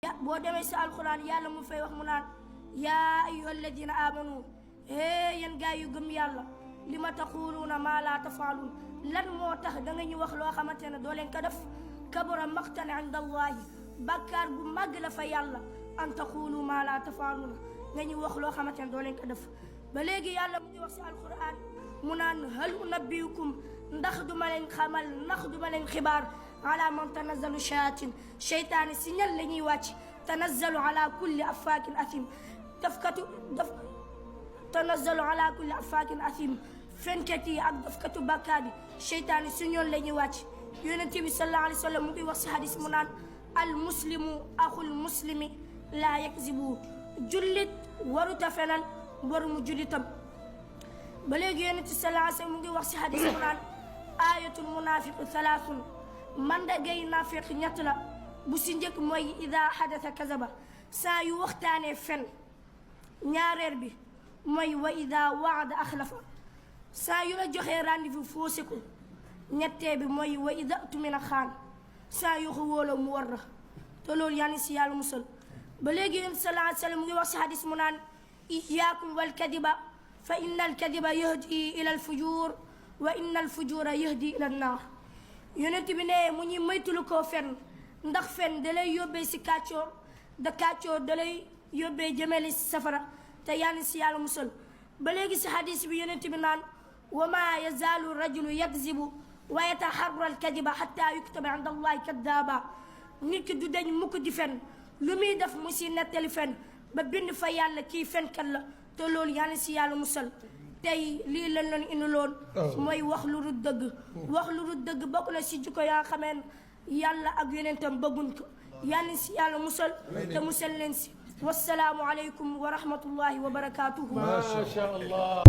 boo demee si alquran yàlla mu fay wax mu naan yaa ayyuha alladina amanu yéen gaa yu gëm yàlla li ma taquluuna maa laa tafaaluun lan moo tax da nga ñu wax loo xamante ne doo leen ko def kabura maqtan inda allahi bàkkaar bu màgg la fa yàlla an taqulu maa laa tafaaluuna nga ñu wax loo xamante ne doo leen ko def ba léegi yàlla mu ngi wax si alquran mu naan hal unabbiukum ndax duma leen xamal ndax duma leen xibaar ala man tanazzalu shayatin sheytaani si ñal la ñuy wàcc tanazzalu ala kulli affaakin athim tanazzalu ala kulli affaakin athim fenkat yi ak dafkatu bàkkaar bi sheytaani si ñoon la ñuy wàcc yonent bi sallallahu alayhi wa sallam mu ngi wax si hadis mu naan al muslimu axul muslimi laa yakzibu jullit waruta fenal warumu jullitam ba léegi yonent bi sallallahu alayhi wa sallam mu ngi wax si hadis mu naan ayatul munafiqu thalathun mandagay naafiq ñett la bu si njëkk mooy ida xadata kazaba saa yu waxtaanee fen ñaareel bi mooy wa ida waada axlafa saa yu la joxee rendez-vous faussé ko ñettee bi mooy wa ida tumina xaan saa yu ko wóoloo mu war la te loolu yaa ngi si yàlla musal ba léegi yéen sallallahu alayhi wa sallam mu ngi wax si hadis mu naan iyaakum wal kadiba fa inna al kadiba yahdi ila al fujur wa inna al fujura yahdi ila an naar yonent bi ne mu ñuy moytulu koo fen ndax fen da lay yóbbee si kàccoor da lay yóbbee jëmeli si safara te yàlla si yàlla musal ba léegi si hadis bi yonent bi naan wa ma yazaalu rajulu yakzibu wa yataharra alkadiba xatta yuktaba inda allahi kaddaaba nit ki du dañ mukk di fen lu muy def mu si nettali fen ba bind fa yàlla kii fenkat la te loolu yàlla si yàlla musal tey lii lañ leen indiloon mooy wax lu dul dëgg wax lu dul dëgg bokk na si jikko yaa xameen yàlla ak yonentam bëgguñ ko yàlla si yàlla musal te musal leen si wassalaamu aleykum wa rahmatullahi wa barakatuhu. Ma sha Allah.